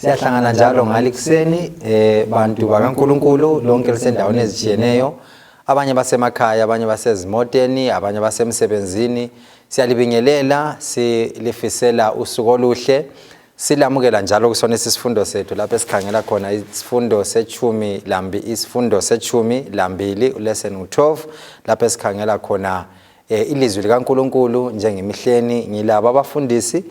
Siyahlangana njalo ngali kuseni bantu bakaNkuluNkulu lonke lisendaweni ezitshiyeneyo, abanye basemakhaya, abanye basezimoteni, abanye basemsebenzini. Siyalibingelela, silifisela usuku oluhle. Silamukela njalo kusona isifundo sethu lapho esikhangela khona isifundo sechumi lambi isifundo sechumi lambili lesson 12 lapho esikhangela khona ilizwi likaNkuluNkulu njengemihleni. Ngilabo abafundisi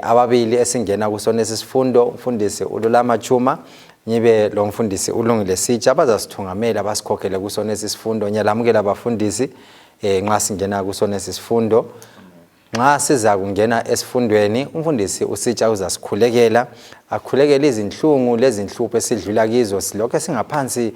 ababili esingena kusona isifundo, umfundisi uLulama Chuma ngibe lo mfundisi uLungile Sitsha, abazasithungamela basikhokhele kusona isifundo. Ngiyalamukela abafundisi nxa singena kusona isifundo. Nxa siza kungena esifundweni, umfundisi uSitsha uzasikhulekela, akhulekele izinhlungu lezinhlupho esidlula kizo silokhu singaphansi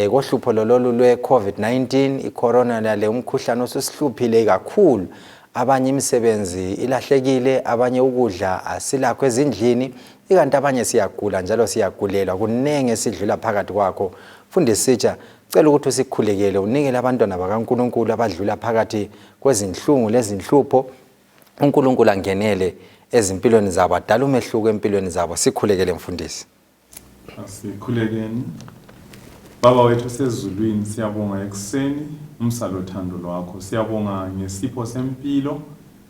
kohlupho lololu lwe-COVID-19, i-corona lale, umkhuhlane osusihluphile kakhulu. Abanye imisebenzi ilahlekile, abanye ukudla asilakho ezindlini, ikanti abanye siyagula njalo siyagulelwa. Kunengi esidlula phakathi kwakho. Mfundisi Sitsha, cela ukuthi usikhulekele, unikele abantwana bakaNkuluNkulu abadlula phakathi kwezinhlungu lezinhlupho, uNkulunkulu angenele ezimpilweni zabo, adale umehluko empilweni zabo. Sikhulekele mfundisi. Asikhulekeni. Baba wethu osezulwini, siyabonga ekuseni umsa lothando lwakho. Siyabonga ngesipho sempilo.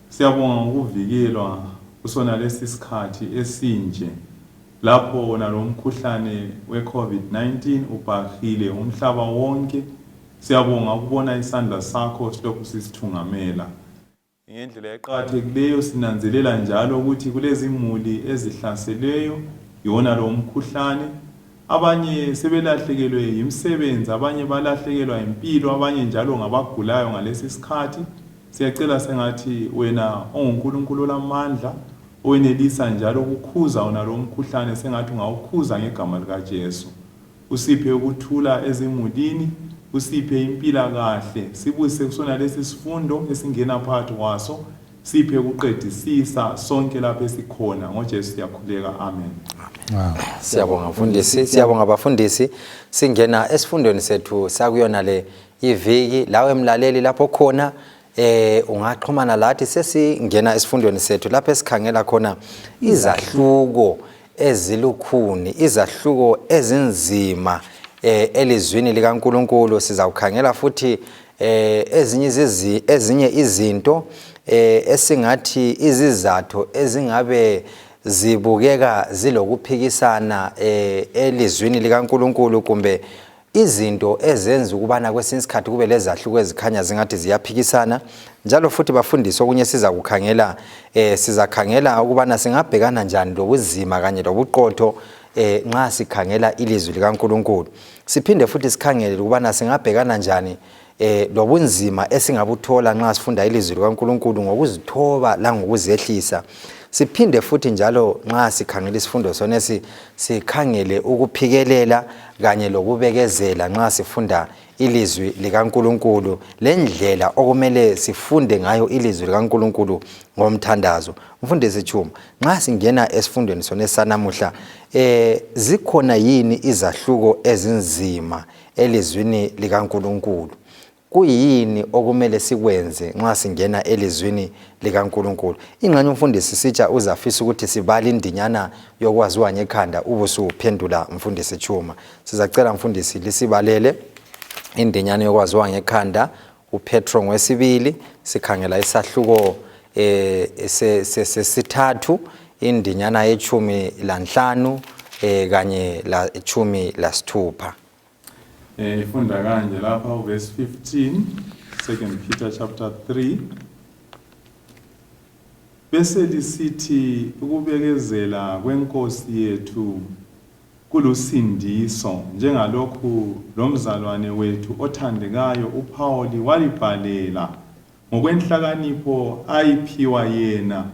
Siyabonga ngokuvikelwa kusona lesi sikhathi esinje lapho wona lo mkhuhlane we-COVID-19 ubhahile umhlaba wonke. Siyabonga ukubona isandla sakho silokhu sisithungamela. Ngendlela eqakathekileyo sinanzelela njalo ukuthi kulezimuli ezihlaselweyo yiwona lo mkhuhlane. Abanye sebelahlekelwe yimisebenzi, abanye balahlekelwa yimpilo, abanye njalo ngabagulayo ngalesi sikhathi. Siyacela sengathi wena onguNkulunkulu olamandla, owenelisa njalo ukukhuza wona lo mkhuhlane, sengathi ungawukhuza ngegama likaJesu. Usiphe ukuthula ezimulini, usiphe impilakahle, sibuse kusona lesi sifundo esingena phakathi kwaso, siphe ukuqedisisa sonke lapho esikhona. NgoJesu siyakhuleka, amen. Siyabonga mfundisi, siyabonga bafundisi. Singena esifundweni sethu sakuyona le iviki. Lawe mlaleli lapho khona ungaxhumana lathi. Sesingena esifundweni sethu lapho esikhangela khona izahluko ezilukhuni, izahluko ezinzima elizwini likaNkuluNkulu. Sizawukhangela futhi ezinye izinto esingathi izizatho ezingabe zibukeka zilokuphikisana elizwini likaNkuluNkulu, kumbe izinto ezenza ukubana kwesinye isikhathi kube lezahluko ezikhanya zingathi ziyaphikisana. Njalo futhi bafundise okunye siza kukhangela, sizakhangela ukubana singabhekana njani lobuzima kanye lobuqotho nxa sikhangela ilizwi likaNkuluNkulu. Siphinde futhi sikhangele ukubana singabhekana njani lobunzima esingabuthola nxa sifunda ilizwi likaNkuluNkulu ngokuzithoba langokuzehlisa. Siphinde futhi njalo nxa sikhangela isifundo sonesi sikhangele ukuphikelela kanye lokubekezela nxa sifunda ilizwi likaNkuluNkulu, lendlela okumele sifunde ngayo ilizwi likaNkuluNkulu ngomthandazo. Mfundisi Chuma, nxa singena esifundweni sonesi sanamuhla, zikhona yini izahluko ezinzima elizwini likaNkuluNkulu? Kuyini okumele sikwenze nxa singena elizwini likaNkuluNkulu? Ingxenye umfundisi Sitsha uzafisa ukuthi sibale indinyana yokwaziwa ngekhanda, ubusuphendula mfundisi Chuma. Sizacela mfundisi lisibalele indinyana yokwaziwa ngekhanda, uPetro ngwesibili, sikhangela isahluko sesithathu, indinyana yechumi lanhlanu kanye la 16. Ifunda kanje lapha uverse 15, 2 Peter chapter 3. Bese lisithi ukubekezela kwenkosi yethu kulusindiso, njengalokhu lomzalwane wethu othandekayo uPhawuli walibhalela ngokwenhlakanipho ayiphiwa yena,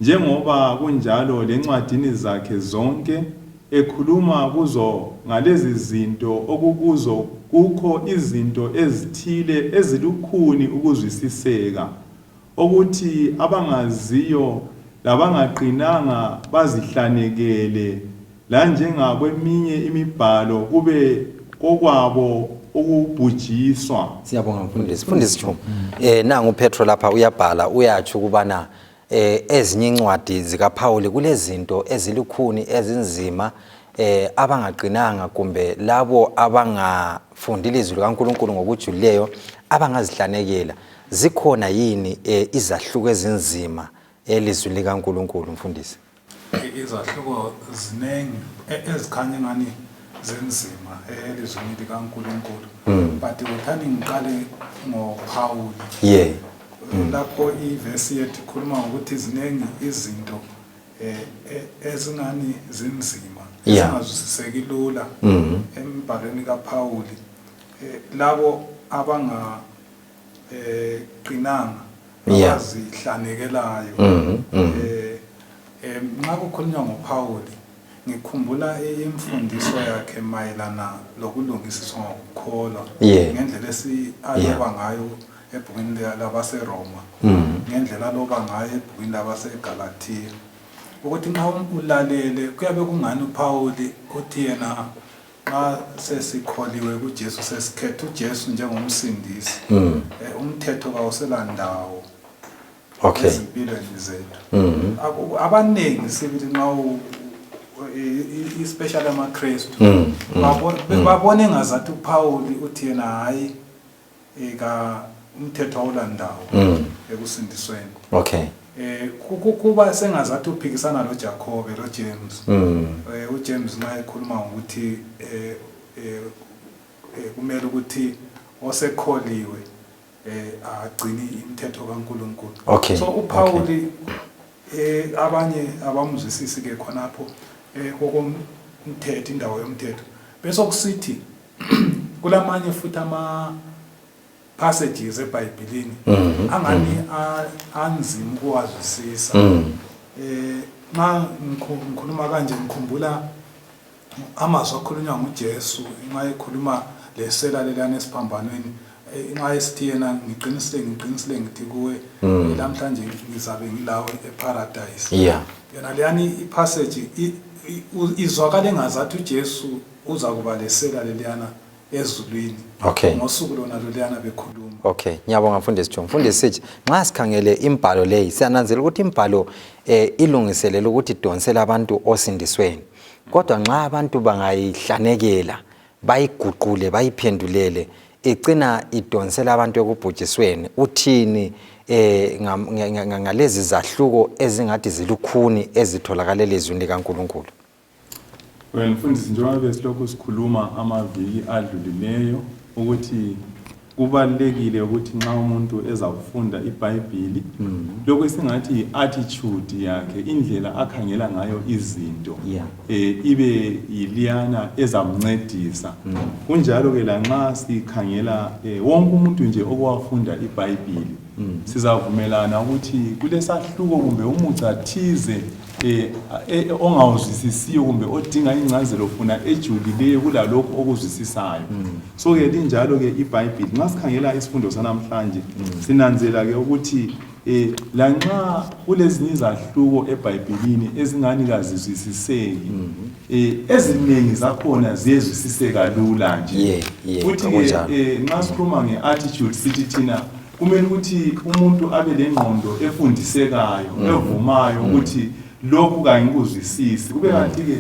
njengoba kunjalo lencwadini zakhe zonke, ekhuluma kuzo ngalezi zinto, okukuzo kukho izinto ezithile ezilukhuni ukuzwisiseka, okuthi abangaziyo labangaqinanga bazihlanekele, lanjengakweminye imibhalo kube kokwabo ukubhujiswa. Siyabonga mfundisi. Mfundisi Chuma, nangu uPetro lapha uyabhala, uyatsho ukubana Ezinye incwadi zikaPhawuli kulezinto ezilukhuni ezinzima abangaqinanga kumbe labo abangafundi ilizwi likaNkulunkulu ngokujulileyo abangazihlanekela. Zikhona yini izahluko ezinzima elizwi likaNkulunkulu, mfundisi? Izahluko ziningi ezikhanya engani zinzima elizwini likaNkulunkulu, but uthani ngiqale ngoPhawuli. Lapho ivesi yethu ikhuluma ngokuthi ziningi izinto ezingani zinzima, ezingazwisiseki lula embhalweni kaPhawuli. Labo abanga qinanga, abazihlanekelayo. Nxa kukhulunywa ngoPhawuli, ngikhumbula imfundiso yakhe mayelana lokulungisiswa ngokukholwa, ngendlela aloba ngayo ebhukwini labaseRoma, ngendlela aloba ngayo ebhukwini labaseGalathiya, ukuthi nxa ulalele kuyabe kungani uPhawuli uthi yena nxa sesikholiwe kuJesu, sesikhetha uJesu njengomsindisi, umthetho kawuselandawo ezimpilweni zethu. Abaningi sibili, nxa especially amaKristu, babona engazathi uPhawuli uthi yena hayi, ka umthetho awulandawo ekusindisweni. Kuba sengazathi uphikisana loJakobe loJames. UJames nxa ekhuluma ngokuthi kumele ukuthi osekholiwe agcine imithetho kaNkulunkulu. So uPauli, abanye abamzwisisi ke khonapho kokomthetho, indawo yomthetho. Bese kusithi kulamanye futhi ama passages eBhayibhelini angani anzima ukuwazwisisa. Nxa ngikhuluma kanje, ngikhumbula amazwi akhulunywa nguJesu nxa ekhuluma lesela lelana esiphambanweni, nxa esithi yena, "Ngiqinisile, ngiqinisile ngithi kuwe, lamhlanje ngizabe ngilawe eparadise." Yona leyani ipassage izwakala engazathi uJesu uza kuba lesela leliyana ezulwini ngosuku lona loluyana bekhuluma. Okay, ngiyabonga, mfundisi Joe. Mfundisi Sitsha, nxa sikhangele imbhalo leyi, siyananzela ukuthi imbhalo ilungiselela ukuthi idonsele abantu osindisweni. Kodwa nxa abantu bangayihlanekela, bayiguqule, bayiphendulele, igcina idonsela abantu ekubhujisweni. Uthini ngalezi zahluko ezingathi zilukhuni ezitholakala elizwini likaNkulunkulu? Well, mfundisi, njengoba besilokhu sikhuluma amaviki adlulileyo ukuthi kubalulekile ukuthi nxa umuntu ezakufunda iBhayibhili, lokhu esingathi yi-attitude yakhe, indlela akhangela ngayo izinto, ibe yiliyana ezamncedisa. Kunjalo-ke lanxa sikhangela wonke umuntu nje okowafunda iBhayibhili, sizavumelana ukuthi kulesahluko kumbe umuca thize ongawuzwisisiyo kumbe odinga ingcazelo funa ejulileyo kulalokhu okuzwisisayo. So-ke linjalo-ke iBhayibhili. Nxa sikhangela isifundo sanamhlanje, sinanzela-ke ukuthi lanxa kulezinye izahluko eBhayibhilini ezingani kazizwisiseki, eziningi zakhona ziyezwisiseka lula nje. Futhi-ke Kunjalo. Nxa sikhuluma nge-attitude, sithi thina kumele ukuthi umuntu abe lengqondo efundisekayo, evumayo ukuthi lokhu kangikuzwisisi. Kube kanti-ke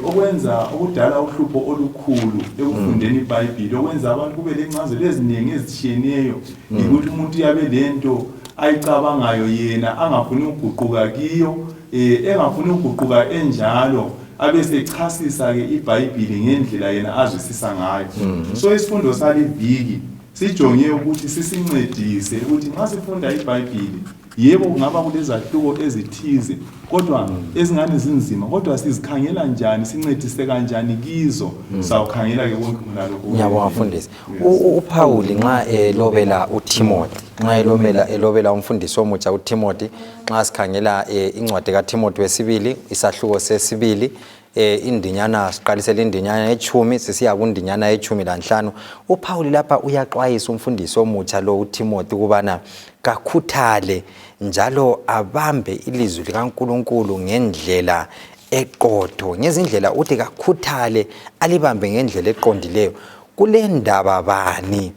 okwenza okudala uhlupho olukhulu ekufundeni iBhayibhili, okwenza abantu kube lencazelo eziningi ezitshiyeneyo, yikuthi umuntu uyabe lento ayicabangayo yena angafuni ukuguquka kiyo, engafuni ukuguquka enjalo, abesechasisa-ke iBhayibhili ngendlela yena azwisisa ngayo. So isifundo saliviki sijonge ukuthi sisincedise ukuthi nxa sifunda iBhayibhili, yebo, kungaba kulezahluko ezithize kodwa ezingani zinzima, kodwa sizikhangela njani, sincedise kanjani kizo? Sawukhangela-ke konke khonalokho. Ngiyabonga, mfundisi. UPaul nxa elobela uTimothy, nxa elobela umfundisi omutsha uTimothy, nxa sikhangela incwadi kaTimothy wesibili, isahluko sesibili, indinyana, siqalisele indinyana yechumi sisiya kundinyana yechumi lanhlanu, uPaul lapha uyaxwayisa umfundisi omutsha lo uTimothy ukubana kakhuthale njalo abambe ilizwi likaNkulunkulu ngendlela eqotho. Ngezindlela uthi kakhuthale alibambe ngendlela eqondileyo. Kule ndaba bani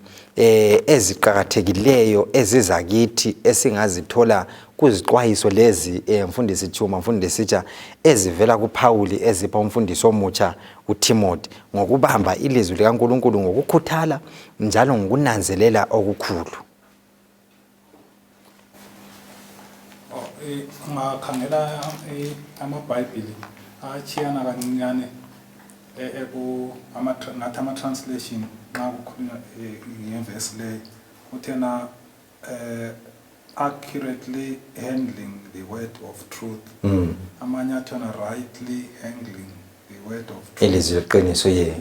eziqakathekileyo eziza kithi esingazithola? kuzixwayiso lezi mfundisi Chuma, mfundisi Sitsha, ezivela kuPhawuli ezipha umfundisi omutsha uTimothy ngokubamba ilizwi likaNkulunkulu ngokukhuthala njalo ngokunanzelela okukhulu? Oh, ungakhangela amaBhayibhili atshiyana kancinyane ngathi ama-translation nxa kukhulunywa ngevesi leyi uthena accurately handling the word of truth. Amanye athona rightly handling the word of truth. Ilizwi leqiniso ye.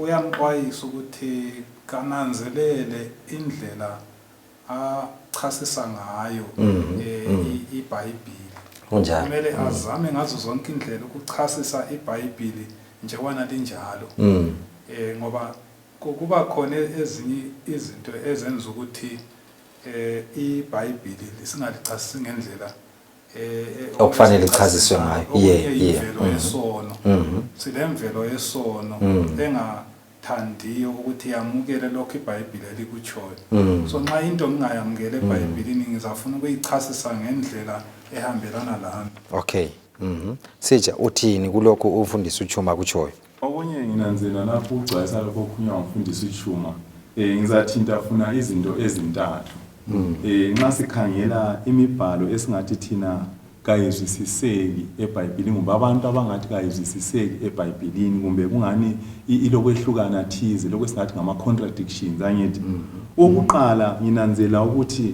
Uyamxwayisa ukuthi kananzelele indlela achasisa ngayo iBhayibhili. Kunjalo. Kumele azame ngazo zonke indlela ukuchasisa iBhayibhili njengobana linjalo. Ngoba kuba khona ezinye izinto ezenza ukuthi iBhayibhili lisingalichasisi ngendlela okufanele lichaziswe ngayo. Imvelo yesono. Silemvelo yesono engathandiyo ukuthi yamukele lokho iBhayibhili elikutshoyo. So nxa into ngingayamukele eBhayibhilini ngizafuna ukuyichasisa ngendlela ehambelana lami. Okay. Sitsha, uthini kulokhu umfundisi uChuma kutshoyo? Okunye nginanzelela lapho ugcwalisa lokho okukhulunywa ngumfundisi uChuma, ngizathinta funa izinto ezintathu. Nxa sikhangela imibhalo esingathi thina kayizwisiseki eBhayibhilini, kumbe abantu abangathi kayizwisiseki eBhayibhilini, kumbe kungani ilokwehlukana thize, lokho esingathi ngama-contradictions, angithi? Okokuqala nginanzelela ukuthi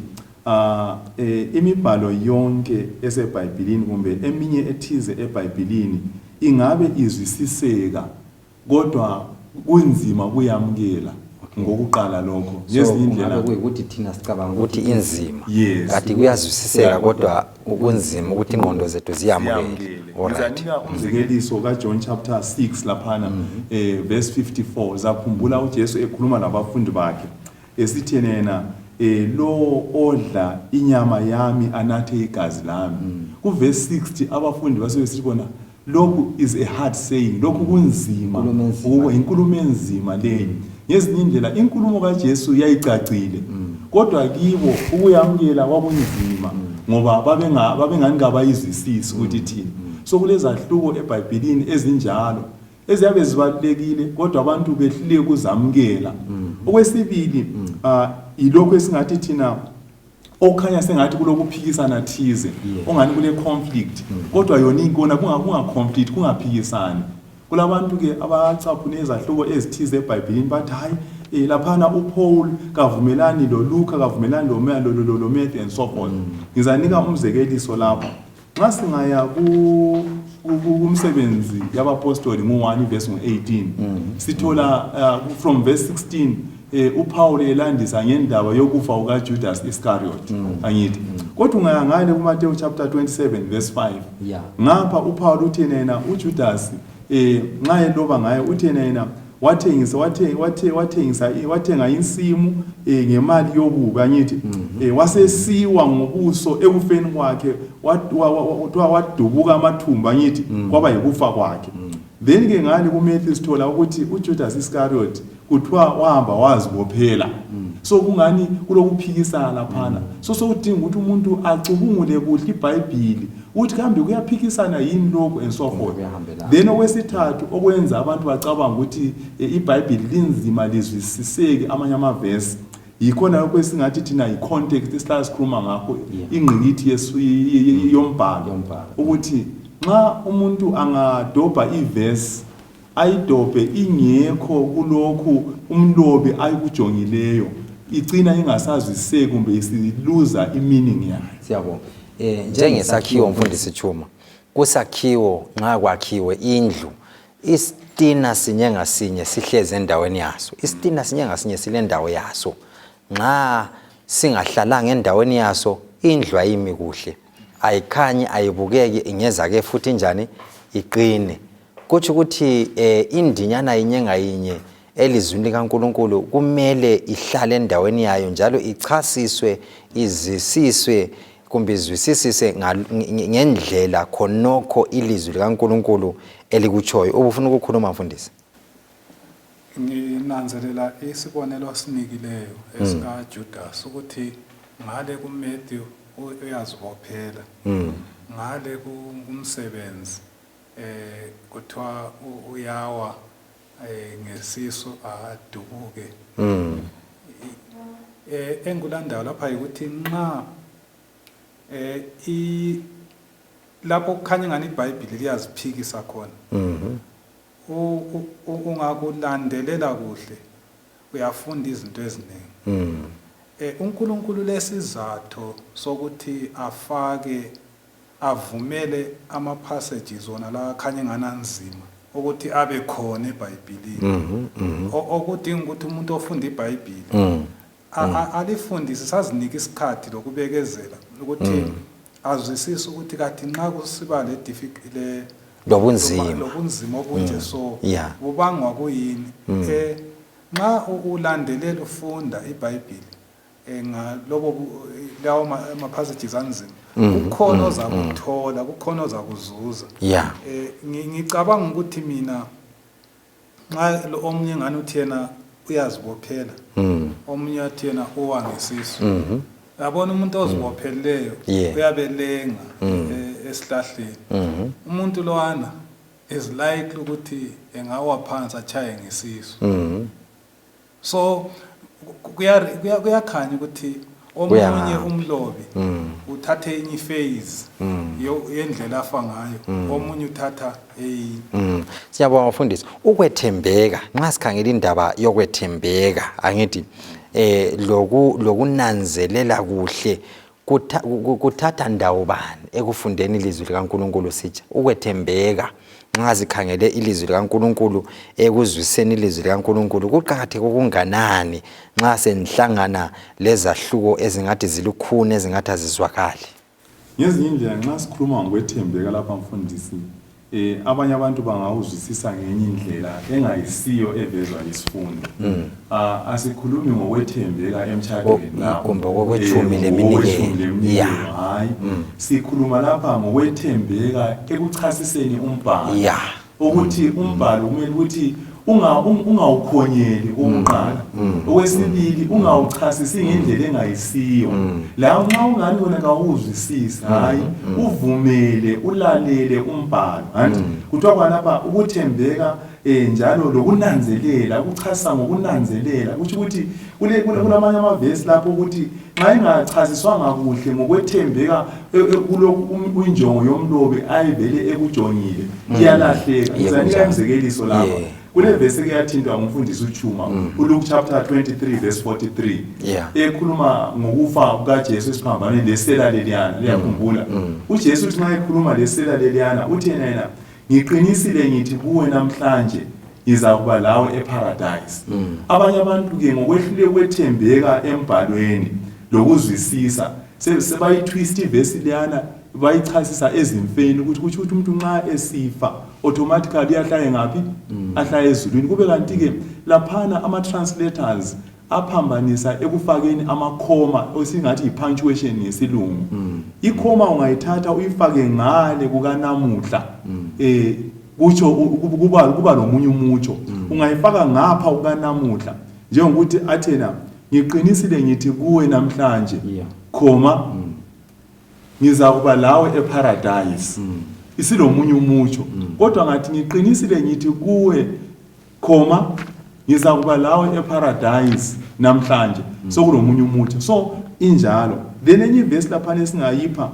imibhalo yonke eseBhayibhilini kumbe eminye ethize eBhayibhilini ingabe izwisiseka, kodwa kunzima ukuyamukela. Ngokuqala lokho ngezinye indlela kuyikuthi thina sicabanga ukuthi inzima, Yes. kanti kuyazwisiseka, kodwa kunzima ukuthi ingqondo zethu ziyamukele. Ngizanika umzekeliso kaJohn chapter 6 laphana, verse 54. Zakhumbula uJesu ekhuluma labafundi bakhe esithi yena, lo odla inyama yami anathe igazi lami. Ku verse 60 abafundi basebesithi bona lokhu is a hard saying, lokhu kunzima, Inkulumo enzima. Inkulumo enzima leyi. Ngezinye indlela inkulumo kaJesu yayicacile, kodwa kibo ukuyamukela kwakunzima, ngoba babengani kabayizwisisi ukuthi ithini. So kulezahluko eBhayibhilini ezinjalo eziyabe zibalulekile, kodwa abantu behluleke ukuzamukela. Okwesibili, yilokhu esingathi thina okukhanya sengathi kulokuphikisana thize, ongani kule conflict, kodwa yona inkona kunga conflict, kungaphikisani. Kulabantu ke abacaphune izahluko ezithize eBhayibhilini bathi hayi, laphana uPaul kavumelani loLuka, kavumelani lo Matthew and so forth. Ngizanika umzekeliso lapha. Nxa singaya kumsebenzi yabapostoli ngu-1 verse ngu-18, sithola from verse 16 uPaul elandisa ngendaba yokufa kukaJudas Iscariot, angithi? Kodwa ungaya ngale kuMateyu chapter 27 verse 5, ngapha uPaul uthi yena uJudas, nxa eloba ngaye uthi yena wathengisa, wathe, wathe, wathengisa, wathenga insimu ngemali yobubi, angithi? Wasesiwa ngobuso ekufeni kwakhe, kuthiwa wadubuka amathumbu, angithi? Kwaba yikufa kwakhe. Then ke ngale kuMatthew sithola ukuthi uJudas Iscariot kuthiwa wahamba wazibophela. So kungani kulokuphikisana laphana? So sokudinga ukuthi umuntu acubungule kuhle iBhayibhili ukuthi kambe kuyaphikisana yini lokhu and so forth. Kuyahambelana. Then okwesithathu okwenza abantu bacabanga ukuthi iBhayibhili linzima lizwisiseki amanye amavesi, yikhona lokho esingathi thina yi-context esihlala sikhuluma ngakho, ingqikithi yombhalo, Yombhalo. ukuthi nxa umuntu angadobha ivesi ayidobhe ingekho kulokhu umlobi ayikujongileyo, icina ingasazwisiseki kumbe isiluza i-meaning yayo. Siyabonga. Njengesakhiwo mfundisi Chuma, kusakhiwo nxa kwakhiwe indlu, isitina sinye ngasinye sihlezi endaweni yaso, isitina sinye ngasinye silendawo yaso. Nxa singahlalanga endaweni yaso, indlu ayimi kuhle, ayikhanyi, ayibukeki, ingeza ke futhi njani iqine. Kutsho ukuthi indinyana yinye ngayinye elizwini likaNkulunkulu kumele ihlale endaweni yayo njalo ichasiswe, izisiswe kumbe izwisisise ngendlela khonokho ilizwi likaNkulunkulu elikutshoyo. Ubufuna ukukhuluma mfundisi? Uyazibophela ngale kumsebenzi, kuthiwa uyawa ngesisu adubuke. Engulandayo lapha ukuthi nxa i lapho kukhanya ngani iBhayibheli liyaziphikisa khona, ungakulandelela kuhle uyafunda izinto eziningi. UNkulunkulu lesizatho sokuthi afake, avumele ama passages wona la akhanya engananzima ukuthi abe khona eBhayibhelini, okudinga ukuthi umuntu ofunda iBhayibheli alifundise, sazinike isikhathi lokubekezela ukuthi azwisise ukuthi kathi nxa kusiba le le Lobunzima. Lobunzima obunje, so bubangwa kuyini? Nxa ulandelela ufunda iBhayibheli ngalobo lawo ma passages anzima, kukhona ozakuthola, kukhona ozakuzuza. Ngicabanga ukuthi mina nxa omunye ngani uthi yena uyazibophela, omunye athi yena uwa ngesisu, yabona, umuntu ozibopheleyo uyabelenga esihlahleni. Umuntu lowana is likely ukuthi engawa phansi achaye ngesisu. So kuyakhanya ukuthi omunye Kuyahamba. umlobi uthathe enye phase yendlela afa ngayo, omunye uthatha eyinye. Siyabonga mfundisi. Ukwethembeka, nxa sikhangela indaba yokwethembeka, angithi lokunanzelela kuhle kuthatha ndawo bani ekufundeni ilizwi likaNkuluNkulu sitsha? Ukwethembeka nxa sikhangele ilizwi likaNkuluNkulu, ekuzwiseni ilizwi likaNkuluNkulu, kuqakatheke okunganani nxa senihlangana lezahluko ezingathi zilukhuni, ezingathi azizwakali? Ngezinye indlela, nxa sikhuluma ngokwethembeka lapha, mfundisi, abanye abantu bangawuzwisisa ngenye indlela engayisiyo evezwa yisifundo. Asikhulumi ngokwethembeka emtshadweni lapho. Kumbe ngokwetshumi Eh, leminikelo. ngokwetshumi leminikelo, hayi, sikhuluma lapha ngokwethembeka ekuchasiseni umbhalo, ukuthi umbhalo kumele ukuthi ungawukhonyeli okokuqala, okwesibili ungawuchasisi ngendlela engayisiyo. La nxa ungani wena kawuzwisisi, hayi, uvumele, ulalele umbhalo. Anti kuthiwa khonapha ukuthembeka njalo lokunanzelela, ukuchasisa ngokunanzelela, kusho ukuthi kulamanye amavesi lapho ukuthi nxa ingachasiswanga kuhle ngokwethembeka kulokhu injongo yomlobi ayivele ekujongile iyalahleka. Ngizanika imizekeliso lapha. Kule vesi eke yathintwa ngumfundisi uChuma, uLuke chapter 23 verse 43, ekhuluma ngokufa kukaJesu esiphambanweni lesela leliyana. Liyakhumbula, uJesu uthi nxa ekhuluma lesela leliyana, uthi yena, "Ngiqinisile ngithi kuwe, namhlanje ngizakuba lawe eparadise." Abanye abantu-ke ngokwehluleka ukwethembeka embhalweni lokuzwisisa sebayitwist ivesi leyana, bayichasisa ezimfeni ukuthi kutsho ukuthi umuntu nxa esifa automatically uyahlale ngaphi? Ahlale ezulwini. Kube kanti-ke laphana ama-translators aphambanisa ekufakeni amakhoma, esingathi yi-punctuation ngesilungu. Ikhoma ungayithatha uyifake ngale kukanamuhla, kutsho kuba lomunye umutsho. Ungayifaka ngapha kukanamuhla, njengokuthi athena, "Ngiqinisile ngithi kuwe namhlanje, khoma, ngizakuba lawe eparadise," isilomunye umutsho. Kodwa ngathi, "Ngiqinisile ngithi kuwe, khoma, ngizakuba lawe eparadise namhlanje," sokulomunye umutsho. So injalo. Then enye ivesi laphana esingayipha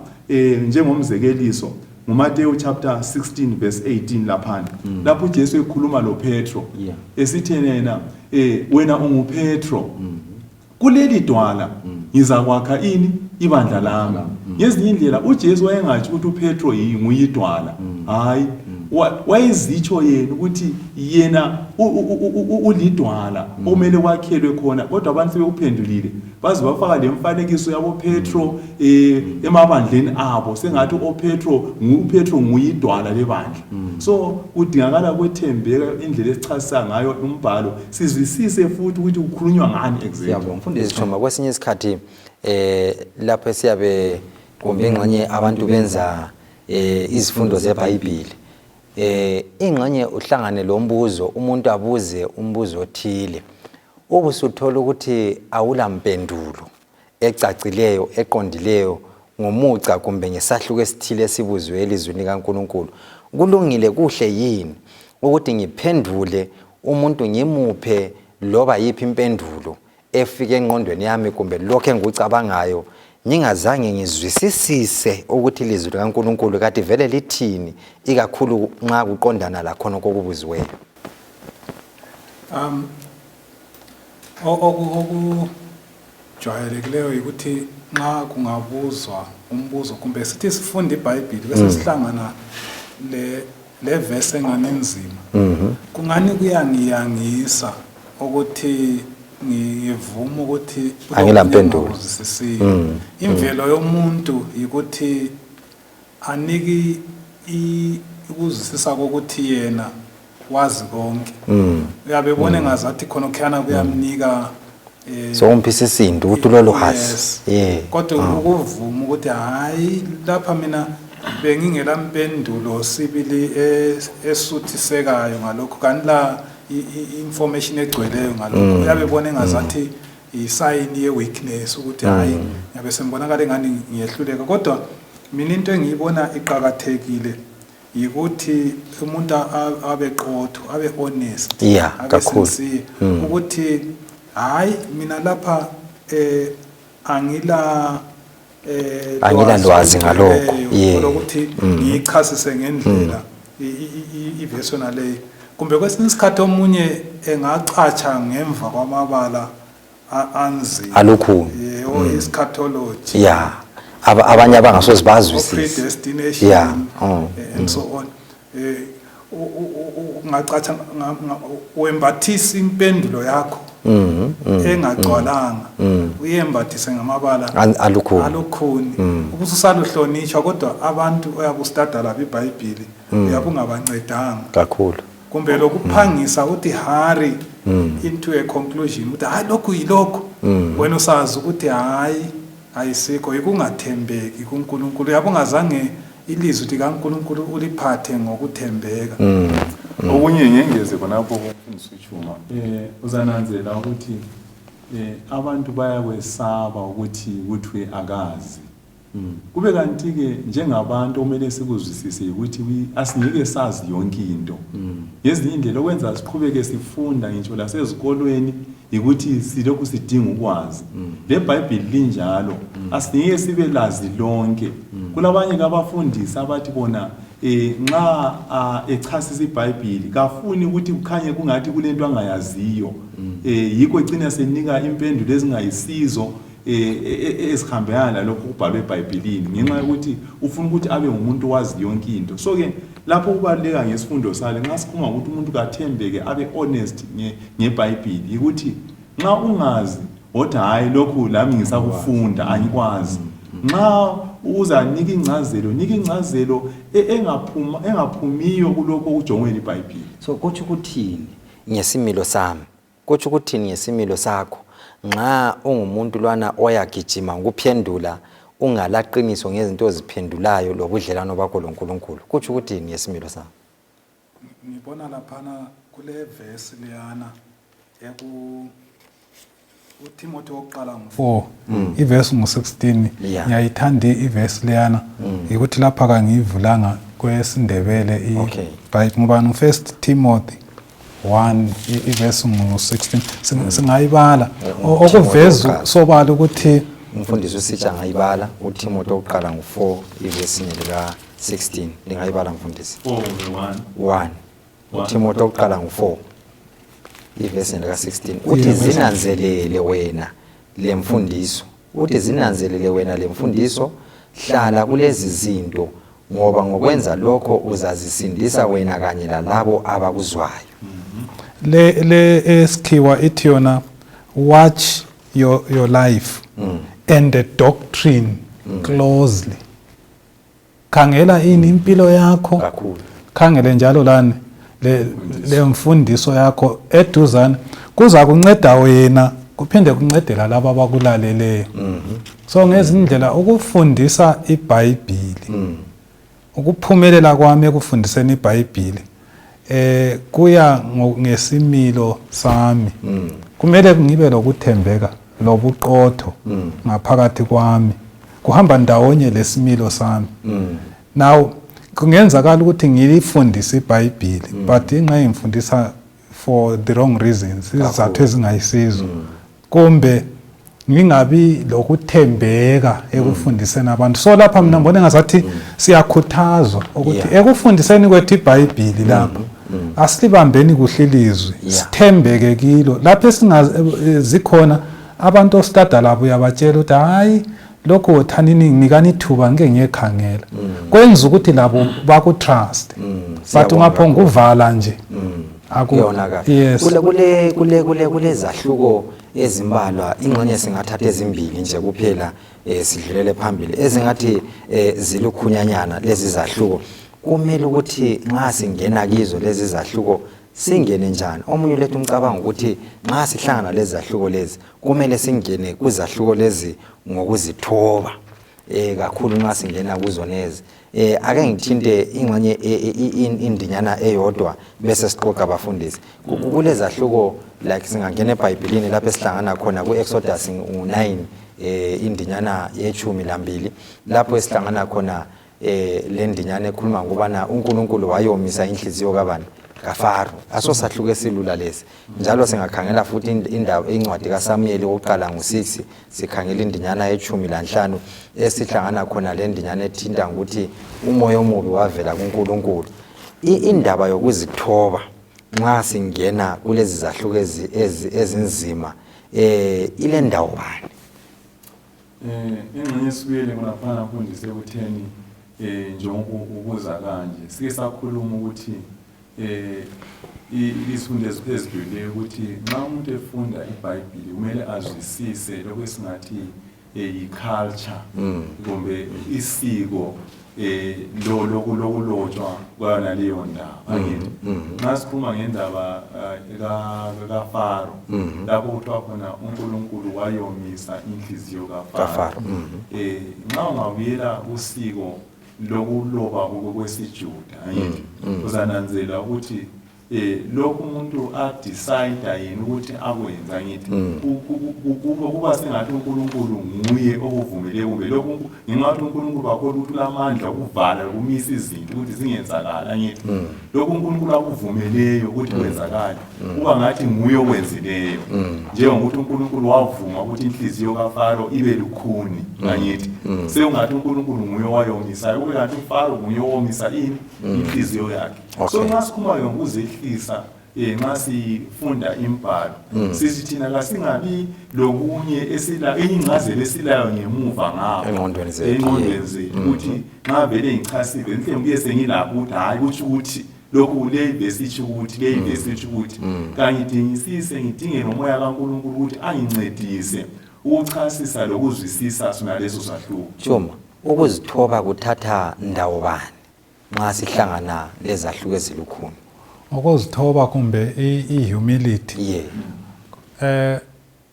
njengomzekeliso nguMateyu chapter 16 verse 18, laphana lapho uJesu ekhuluma loPetro, esithi yena, "Wena unguPetro, kuleli dwala ngizakwakha ini? Ibandla lami." Ngezinye indlela uJesu wayengatsho ukuthi uPetro nguyidwala, hayi, wayezitsho yena ukuthi yena ulidwala okumele kwakhelwe khona. Kodwa abantu sebekuphendulile, baze bafaka lemfanekiso yabo Petro emabandleni abo, sengathi oPetro, nguPetro nguyidwala lebandla. So kudingakala kwethembeka indlela esichasisa ngayo umbhalo, sizwisise futhi ukuthi kukhulunywa ngani exactly. Siyabonga mfundisi Choma. Kwesinye isikhathi lapho esiyabe kumbe ingxenye abantu benza izifundo zeBhayibhili, ingxenye uhlangane lombuzo, umuntu abuze umbuzo othile, ubusuthola ukuthi awula mpendulo ecacileyo, eqondileyo. Ngomuca kumbe ngesahluko esithile esibuzwe elizwini likaNkulunkulu, kulungile kuhle yini ukuthi ngiphendule umuntu ngimuphe loba yiphi impendulo efike engqondweni yami kumbe lokho engikucabangayo ngingazange ngizwisisise ukuthi ilizwi likaNkulunkulu kade vele lithini, ikakhulu nxa kuqondana lakhona kokubuziweyo? Okujwayelekileyo yikuthi nxa kungabuzwa umbuzo kumbe sithi sifunde iBhayibhili bese sihlangana le verse engani nzima, kungani kuyangiyangisa ukuthi ngivuma ukuthi Angilampendulo. Ngingakuzwisisiyo. Imvelo yomuntu yikuthi aniki ukuzwisisa kokuthi yena wazi konke. Uyabe ebona engazathi khonokhuyana kuyamnika Sokumphisa isinto ukuthi ulolwazi. Yes. Kodwa ukuvuma ukuthi hayi, lapha mina bengingela mpendulo sibili esuthisekayo ngalokho, kanti la information egcweleyo ngalokho, uyabe ebona engazathi i-sign ye-weakness ukuthi hayi, ngiyabe sengibonakala engani ngiyehluleka. Kodwa mina into engiyibona iqakathekile yikuthi umuntu abe qotho, abe honest, abe sincere, ukuthi hayi, mina lapha angila Angila lwazi ngalokho. Lokuthi ngiyichasise ngendlela ivesi yona leyo, kumbe kwesinye isikhathi omunye engacatsha ngemva kwamabala anzima, Alukhuni. Yebo, eschatology, Yeah, abanye abangasoze bazwisise. Predestination, and so on. Ungacatsha wembathisa impendulo yakho engagcwalanga, uyembathise ngamabala Alukhuni. Alukhuni, ubususaluhlonitshwa, kodwa abantu oyabe ustada labo iBhayibhili uyabe ungabancedanga kakhulu. Kumbe lokuphangisa uthi hurry into a conclusion ukuthi hayi, lokhu yilokhu, wena usazi ukuthi hayi, ayisikho. Yikungathembeki kuNkulunkulu, uyabe ungazange ilizwi likaNkulunkulu uliphathe ngokuthembeka. Okunye ngengeze khonapho kumfundisi uChuma, uzananzela ukuthi abantu bayakwesaba ukuthi kuthiwe akazi, kube kanti-ke njengabantu okumele sikuzwisise yikuthi asingeke sazi yonke into. Ngezinye indlela okwenza siqhubeke sifunda ngitsho lasezikolweni yikuthi silokhu sidinga ukwazi. LeBhayibhili linjalo, asingeke sibe lazi lonke. Kulabanye kabafundisi abathi bona nxa echasisa iBhayibhili kafuni ukuthi kukhanye kungathi kulento angayaziyo, yikho ecina senika impendulo ezingayisizo ezihambelana lalokhu okubhalwe eBhayibhilini, ngenxa yokuthi ufuna ukuthi abe ngumuntu owazi yonke into. So-ke lapho kubaluleka ngesifundo sale, nxa sikhuluma ngokuthi umuntu kathembeke, abe honest ngeBhayibhili, yikuthi nxa ungazi wothi hhayi, lokhu lami ngisakufunda, angikwazi. Nxa uzanika ingcazelo, nika ingcazelo engaphumiyo kulokhu okujongwe liBhayibhili. So kutsho ukuthini ngesimilo sami, kutsho ukuthini ngesimilo sakho nxa ungumuntu lwana oyagijima ngokuphendula ungalaqiniso ngezinto oziphendulayo lobudlelwano bakho loNkulunkulu? Kutsho ukuthini ngesimilo sami? Ngibona laphana kule verse leyana eku uTimothy wokuqala ngu-4, ivesi ngu-16. Ngiyayithanda ivesi leyana, ukuthi lapha kangiyivulanga kwesiNdebele iBhayibheli, ngoba ngu-First Timothy 1, ivesi ngu-16. Singayibala, okuveza wokuqala. Sobala ukuthi Umfundisi usitsha ngayibala uTimothy wokuqala ngu-4, ivesi lika-16. Lingayibala, mfundisi? 4 kumbe 1? 1, uTimothy wokuqala ngu-4, ivesi lika-16, uthi zinanzelele wena lemfundiso, uthi zinanzelele wena lemfundiso, hlala kulezi zinto, ngoba ngokwenza lokho uzazisindisa wena kanye lalabo abakuzwayo. Le esikhiwa ithi yona, "Watch your life and the doctrine closely." Khangela ini? Impilo yakho. Kakhulu. Khangele njalo lani le mfundiso yakho eduzane, kuza kunceda wena, kuphinde kuncedela laba abakulaleleyo. So ngezindlela ukufundisa iBhayibhili, ukuphumelela kwami ekufundiseni iBhayibhili kuya ngesimilo sami. Kumele ngibe lokuthembeka lobuqotho ngaphakathi kwami. Kuhamba ndawonye lesimilo sami. Now kungenzakala ukuthi ngilifundise iBhayibheli, but ingxe ngifundisa for the wrong reasons, izizathu ezingayisizo, kumbe ngingabi lokuthembeka ekufundiseni abantu. So lapha mina ngibona engazathi siyakhuthazwa ukuthi ekufundiseni kwethu iBhayibheli lapha asilibambeni kuhle ilizwi, sithembeke kilo. Lapho esingazikhona abantu ostada labo, uyabatshela ukuthi hayi, lokho wothanini, nikani ithuba ngike ngiyekhangela, kwenza ukuthi labo baku-trust, but Siyabonga. Ungaphonga uvala nje. Kuyonakala. Yes. Kule zahluko ezimbalwa, ingxenye singathatha ezimbili nje kuphela, sidlulele phambili, ezingathi zilukhunyanyana lezi zahluko. Kumele ukuthi nxa singena kizo lezi zahluko singene njani? Omunye uletha umcabango ukuthi nxa sihlangana lezi zahluko lezi, kumele singene kuzahluko lezi ngokuzithoba kakhulu nxa singena kuzo lezi. Ake ngithinte ingxenye indinyana eyodwa bese sixoxa, abafundisi. Kulezahluko like singangena eBhayibhelini lapho esihlangana khona ku-Exodus 9, indinyana ye-12, lapho esihlangana khona le ndinyana ekhuluma ngokubana uNkulunkulu wayomisa inhliziyo kabani? KaFaro. Asosahluko esilula lesi. Njalo singakhangela futhi indawo, incwadi kaSamuyeli wokuqala ngu-6, sikhangela indinyana ye-15, esihlangana khona le ndinyana ethinta ngokuthi umoya omubi wavela kuNkulunkulu. Indaba yokuzithoba nxa singena kulezi zahluko ezinzima ile ndawo bani? Ingxenye esibuyele khona mfundisi ekutheni njengoba ubuza kanje, sike sakhuluma ukuthi izifundo ezidlulileyo ukuthi nxa umuntu efunda iBhayibhili kumele azwisise lokho esingathi yi-culture kumbe isiko lo lokulotshwa kwayona leyo ndaba, angithi? Nxa sikhuluma ngendaba kaFaro, lapho kuthiwa khona uNkulunkulu wayomisa inhliziyo kaFaro, kaFaro, nxa ungabuyela usiko lokuloba kwesiJuda, angithi, uzananzela ukuthi lokhu umuntu a-decide yena ukuthi akwenza, angithi, kuba sengathi uNkulunkulu nguye okuvumele, kumbe lokhu ngenxa yokuthi uNkulunkulu bakholwa ukuthi ulamandla okuvala lokumisa izinto ukuthi zingenzakali, angithi, lokhu uNkulunkulu akuvumeleyo ukuthi kwenzakale kuba ngathi nguye okwenzileyo, njengokuthi uNkulunkulu wavuma ukuthi inhliziyo kaFaro ibe lukhuni, angithi, sekungathi uNkulunkulu nguye owayomisayo, kube ngathi uFaro nguye owomisa ini? Inhliziyo yakhe. So nxa sikhuluma ngokuzehlisa, nxa sifunda imbhalo, sithi thina kasingabi lokunye esila enye incazelo esilayo ngemuva ngapho Engqondweni zethu, engqondweni zethu, ukuthi nxa vele ngichasile ngihle ngibuye sengilapho ukuthi hayi, kutsho ukuthi lokhu, le vesi itsho ukuthi, le vesi itsho ukuthi, kangidingisise, ngidinge nomoya kaNkulunkulu ukuthi angincedise ukuchasisa lokuzwisisa sona leso sahluko. Chuma, ukuzithoba kuthatha ndawo bani nxa sihlangana lezahluko ezilukhuni? Ukuzithoba kumbe i-humility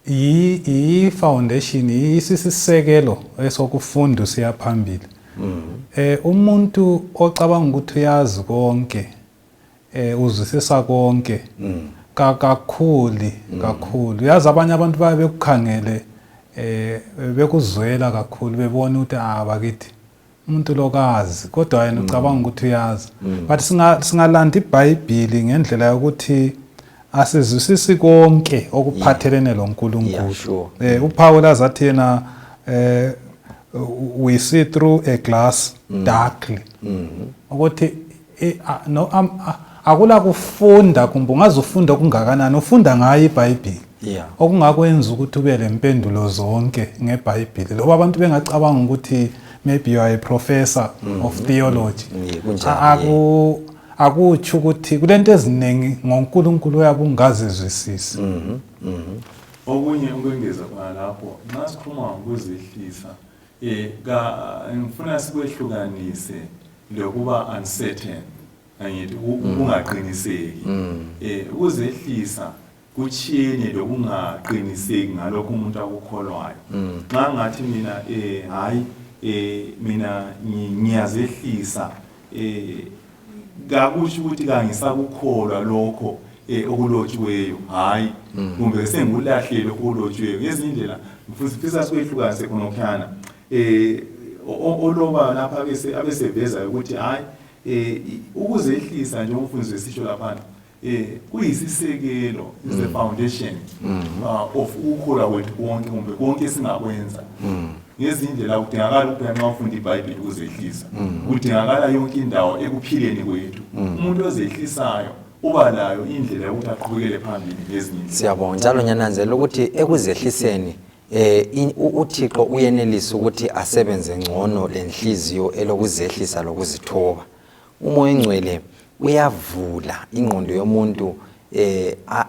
yi foundation, yisisisekelo esokufunda usiya phambili. Umuntu ocabanga ukuthi uyazi konke, uzwisisa konke, kakhuli kakhulu. Uyazi, abanye abantu baye bekukhangele, bekuzwela kakhulu, bebona ukuthi ah, bakithi, umuntu lokazi, kodwa yena ucabanga ukuthi uyazi. But singalanda iBhayibhili ngendlela yokuthi asizwisisi konke okuphathelene loNkulunkulu. uPaul azathi yena we see through a glass darkly, ukuthi no akula kufunda kumbe ungaze ufunda okungakanani, ufunda ngayo iBhayibhili, okungakwenza ukuthi ube lempendulo zonke ngeBhayibhili, loba abantu bengacabanga ukuthi maybe you are a professor of theology. Yeah, kunjalo. Akutsho ukuthi kulento eziningi ngoNkulunkulu uyabe ungazizwisisi. Okunye ukwengeza khona lapho, nxa sikhuluma ngokuzehlisa, ka ngifuna sikwehlukanise lokuba uncertain, angithi, ukungaqiniseki. Ukuzehlisa kuchiyene lokungaqiniseki ngalokho umuntu akukholwayo. Nxa ngathi mina hayi, mina ngiyazehlisa, kakusho ukuthi kangisakukholwa lokho okulotshiweyo, hayi, kumbe sengikulahlele okulotshiweyo. Ngezinye indlela ngifisa sikwehlukanise khonokhuyana. Oloba lapha bese abeseveza ukuthi hayi, ukuzehlisa nje umfundisi esisho laphana kuyisisekelo, is the foundation of ukukholwa kwethu konke kumbe konke esingakwenza. Ngezindlela kudingakala ukuphela nxa ufunda iBhayibheli ukuzehlisa, kudingakala yonke indawo ekuphileni kwethu. Umuntu ozehlisayo uba layo indlela yokuthi aqhubekele phambili ngezinye indlela. Siyabonga. Njalo ngiyananzelela ukuthi ekuzehliseni uThixo uyenelisa ukuthi asebenze ngcono lenhliziyo elokuzehlisa lokuzithoba. UMoya oNgcwele uyavula ingqondo yomuntu,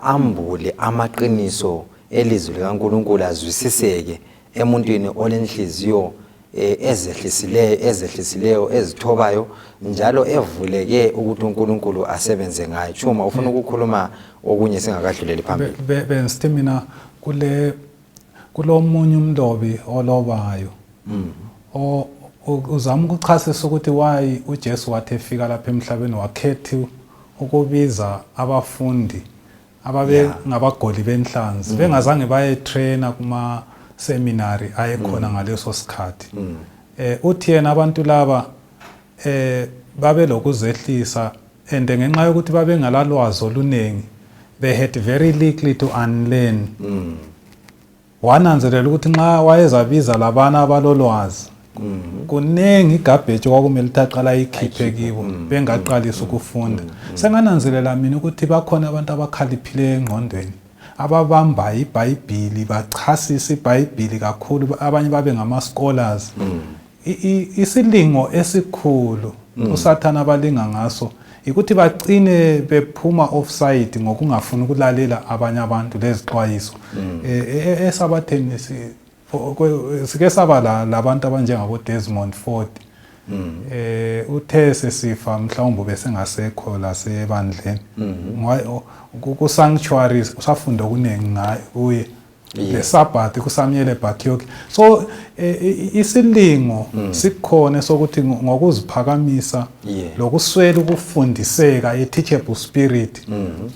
ambule amaqiniso elizwi likaNkulunkulu azwisiseke emuntwini olenhliziyo ezehlisileyo, ezithobayo, njalo evuleke ukuthi uNkulunkulu asebenze ngayo. Chuma, ufuna ukukhuluma okunye singakadluleli phambili? Bengisithi mina kulomunye umlobi olobayo uzama ukuchasisa ukuthi why uJesu wathi efika lapha emhlabeni wakhetha ukubiza abafundi ababe ngabagoli benhlanzi, bengazange bayetraina kuma seminary ayekhona ngaleso sikhathi. Uthi yena abantu laba babelokuzehlisa, and ngenxa yokuthi babengalalwazi oluningi, they had very little to unlearn. Wananzelela ukuthi nxa wayezabiza labana abalolwazi, kuningi igarbage kwakumele ukuthi aqala ayikhiphe kibo bengaqalisi ukufunda. Sengananzelela mina ukuthi bakhona abantu abakhaliphileyo engqondweni, ababamba iBhayibhili, bachasisa iBhayibhili kakhulu, abanye babe ngama-scholars. Isilingo esikhulu uSathana abalinga ngaso ikuthi bagcine bephuma offside ngokungafuni ukulalela abanye abantu lezixwayiso. Esabatheni sike saba labantu abanjengabo Desmond Ford. Uthe sesifa mhlawumbe besengasekho lasebandleni, ku sanctuary usafunda okuningi ngaye kuye, le Sabbath kuSamuel Bakioki. So isilingo sikhona sokuthi ngokuziphakamisa lokuswela ukufundiseka, i teachable spirit,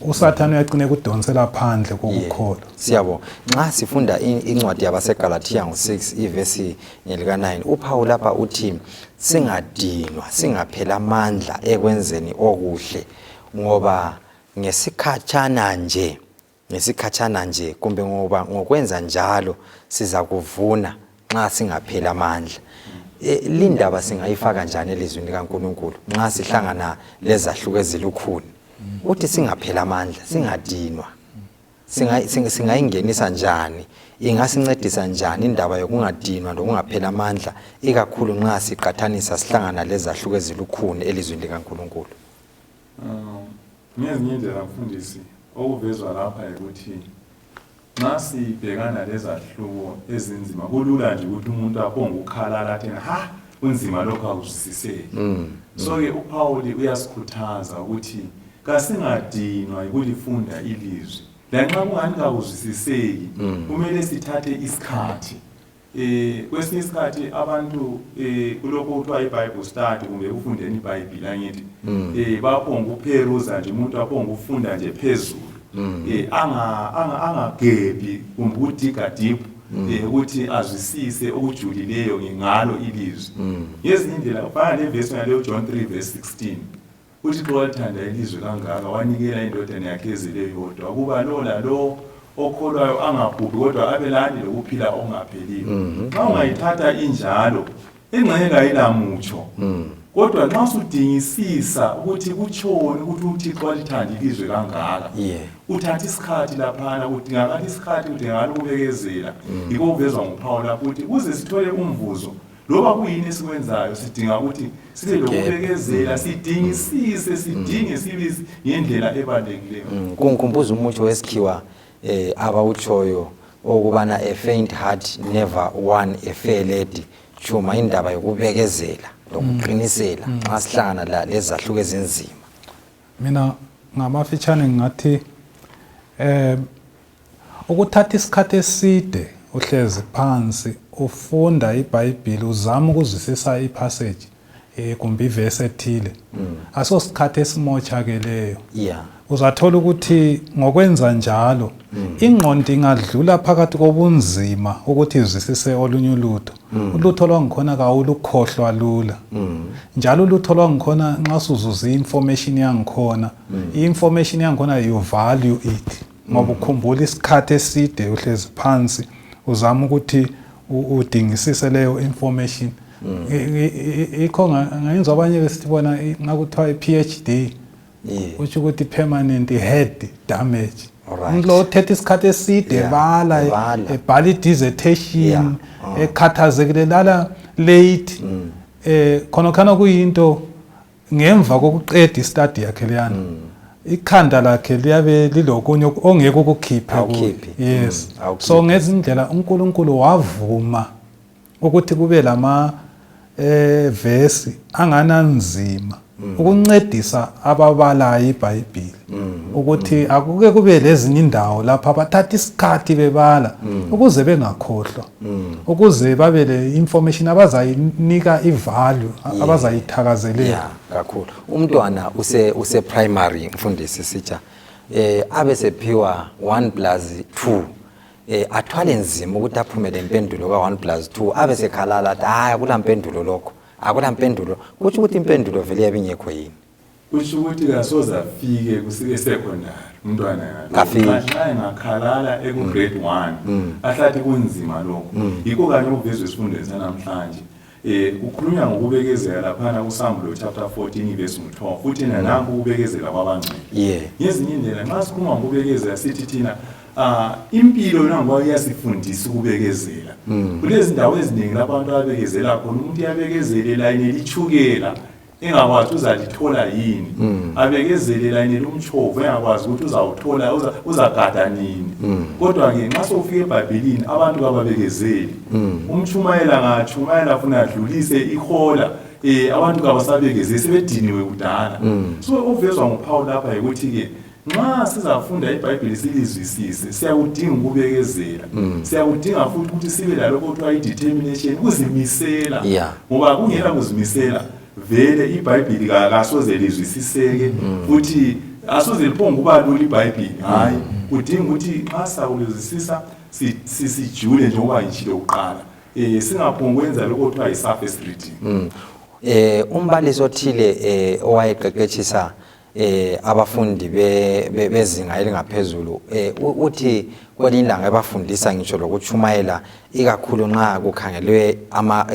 uSathane uyagcina ekudonsela phandle kokukholwa. Siyabonga. Nxa sifunda incwadi yabaseGalathiya ngo-6, ivesi ngelika-9, uPaul lapha uthi singadinwa, singaphela amandla ekwenzeni okuhle, ngoba ngesikhatshana nje kumbe ngoba ngokwenza njalo sizakuvuna nxa singaphela amandla. Lindaba singayifaka njani elizwini likaNkulunkulu nxa sihlangana lezahluko ezilukhuni? Uthi singaphela amandla, singadinwa. Singayingenisa njani, ingasincedisa njani indaba yokungadinwa lokungaphela amandla, ikakhulu nxa siqathanisa sihlangana lezahluko ezilukhuni elizwini likaNkulunkulu? Ngezinye indlela, mfundisi, okuvezwa lapha ukuthi nxa sibhekana lezahluko ezinzima, kulula nje ukuthi umuntu aphonge ukukhalala athi, "Ha, kunzima lokhu, akuzwisiseki." So-ke uPhawuli uyasikhuthaza ukuthi kasingadinwa yikulifunda ilizwi lanxa kungani kakuzwisiseki. Kumele sithathe isikhathi. Kwesinye isikhathi abantu, kulokhu okuthiwa i-Bible study kumbe ekufundeni iBhayibhili, angithi, baphonga ukupheruza nje, umuntu aphonga ukufunda nje phezulu, angagebhi kumbe ukudiga deep ukuthi azwisise okujulileyo ngalo ilizwi. Ngezinye indlela kufana levesi yaleyo, John 3 verse 16, uThixo walithanda ilizwe kangaka, wanikela indodana yakhe ezelwe yodwa, ukuba lo lalo okholwayo angabhubhi kodwa abe lani lokuphila okungapheliyo. Nxa ungayithatha injalo, ingxenye kayilamutsho, kodwa nxa usudingisisa ukuthi kutshoni ukuthi uThixo walithanda ilizwe kangaka, uthatha isikhathi laphana, kudingakala isikhathi, kudingakala ukubekezela. Yikho kuvezwa nguPaul lapho ukuthi kuze sithole umvuzo loba kuyini esikwenzayo, sidinga ukuthi sibe lokubekezela, sidingisise, sidinge sibizi ngendlela ebalulekileyo. Kungikhumbuza umutsho wesikhiwa abawutshoyo okubana "A faint heart never won a fair lady." Chuma, indaba yokubekezela lokuqinisela nxa sihlangana lezahluko ezinzima. Mina ngamafitshane ngingathi ukuthatha isikhathi eside uhlezi phansi ufunda iBhayibheli, uzama ukuzwisisa ipassage kumbe ivesi ethile, aso sikhathi esimochakeleyo. Uzathola ukuthi ngokwenza njalo ingqondo ingadlula phakathi kobunzima ukuthi izwisise olunye ulutho. Ulutho lwangikhona kawulukhohlwa lula. Njalo ulutho lwangikhona nxa suzuza i-information yangikhona, i-information yangikhona you value it. Ngoba ukhumbula isikhathi eside uhlezi phansi uzama ukuthi udingisise leyo information. Ikho ngayenzwa abanye besithi bona nxa kuthiwa i-PhD utsho ukuthi permanent head damage. Umuntu lo othethe isikhathi eside ebala, ebhala i-dissertation, ekhathazekile, lala late, khonokhana kuyinto ngemva kokuqeda i-study yakhe leyana, ikhanda lakhe liyabe lilokunye ongeke ukukhiphe kuye. Yes. So ngezindlela uNkulunkulu wavuma ukuthi kube lama vesi angananzima ukuncedisa ababalayo iBhayibhili, ukuthi akuke kube lezinye indawo lapho abathatha isikhathi bebala ukuze bengakhohlwa, ukuze babe le information abazayinika i-value, abazayithakazelela. Yeah, kakhulu. Umntwana use primary, mfundisi sitsha, abe sephiwa 1 plus 2, athwale nzima ukuthi aphume lempendulo ka 1 plus 2, abe sekhalala athi hayi, akula mpendulo lokho, akula mpendulo. Kutsho ukuthi impendulo vele yabe ingekho yini? Kusho ukuthi kasoze afike kusike secondary umntwana. Kafiki. Nxa engakhalala eku-grade 1 ahlathi kunzima lokho, yikho kanye okuvezwa esifundweni sanamhlanje. Kukhulunywa ngokubekezela laphana kuSambulo chapter 14 verse 12, futhi yena nanku ukubekezela kwabangcwele. Ngezinye indlela nxa sikhuluma ngokubekezela sithi thina impilo yona ngoba iyasifundisa ukubekezela. Kulezi ndawo eziningi lapho abantu ababekezela khona, umuntu uyabekezela elayinela ichukela engakwazi uzalithola yini, abekezele elayinela umtshovo engakwazi ukuthi uzawuthola uzagada nini. Kodwa-ke nxa sokufika eBhayibhelini abantu kababekezeli. Umtshumayela ngatshumayela funa adlulise ihola, abantu kabasabekezeli, sebediniwe kudala. So okuvezwa nguPaul lapha yikuthi-ke nxa sizafunda iBhayibheli silizwisise, siyakudinga ukubekezela, siyakudinga futhi ukuthi sibe lalokho okuthiwa i-determination, ukuzimisela. Ngoba kungela kuzimisela vele iBhayibheli kasoze lizwisiseke, futhi asoze liphonge ukuba lula iBhayibheli. Hayi, kudinga ukuthi nxa sizakulizwisisa sijule, njengoba ngitshilo kuqala, singaphongi ukwenza lokho okuthiwa yi-surface reading. Umbalisi othile owayeqeqetshisa abafundi bezinga elingaphezulu, uthi kwelinye ilanga ebafundisa ngitsho lokutshumayela, ikakhulu nxa kukhangelwe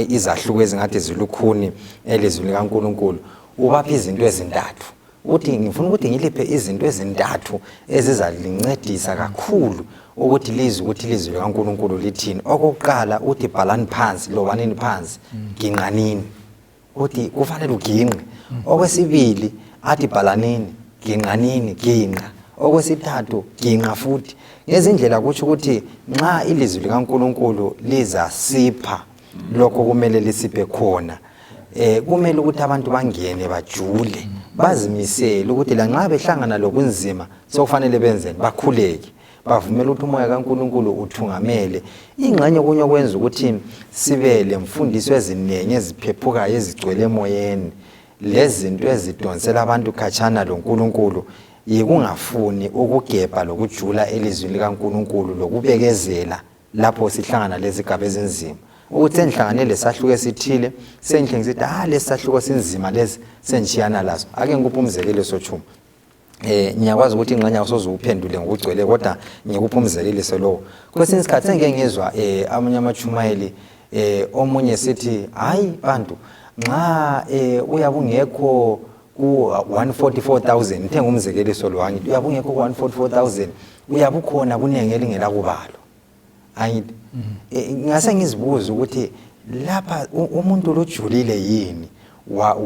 izahluko ezingathi zilukhuni elizwini likaNkulunkulu, ubapha izinto ezintathu. Uthi ngifuna ukuthi ngiliphe izinto ezintathu ezizalincedisa kakhulu ukuthi lizwe ukuthi ilizwi likaNkulunkulu lithini. Okokuqala uthi bhalani phansi, lobanini phansi, ginqanini. Uthi kufanele uginqe. Okwesibili athi bhalanini, ginqanini, ginqa. Okwesithathu ginqa futhi. Ngezindlela kutsho ukuthi nxa ilizwi likaNkulunkulu lizasipha lokho kumele lisiphe khona, kumele ukuthi abantu bangene bajule, bazimisele ukuthi lanxa behlangana lokunzima sokufanele benzeni, bakhuleke, bavumele ukuthi umoya kaNkulunkulu uthungamele. Ingxenye okunye okwenza ukuthi sibe lemfundiso eziningi eziphephukayo ezigcwele emoyeni lezinto ezidonsela abantu khatshana loNkulunkulu yikungafuni ukugebha lokujula elizwini likaNkulunkulu lokubekezela lapho sihlangana lezigaba ezinzima. Ukuthi sengihlangane lesahluko esithile, sengihle ngisithi lesi sahluko sinzima lesi, sengishiyana laso. Ake ngikuphe umzekeliso Tshuma. Ngiyakwazi ukuthi ingxenye awusoze uphendule ngokugcwele, kodwa ngikuphe umzekeliso lowo. Kwesinye isikhathi sengike ngizwa amanye amatshumayeli, omunye sithi hayi bantu, nxa uyabe ungekho ku 144,000, ngithe ngumzekeliso lo, angithi uyabe ungekho ku 144,000, uyabe ukhona kunengi elingela kubalwa. Angithi ngase ngizibuza ukuthi lapha umuntu lojulile yini,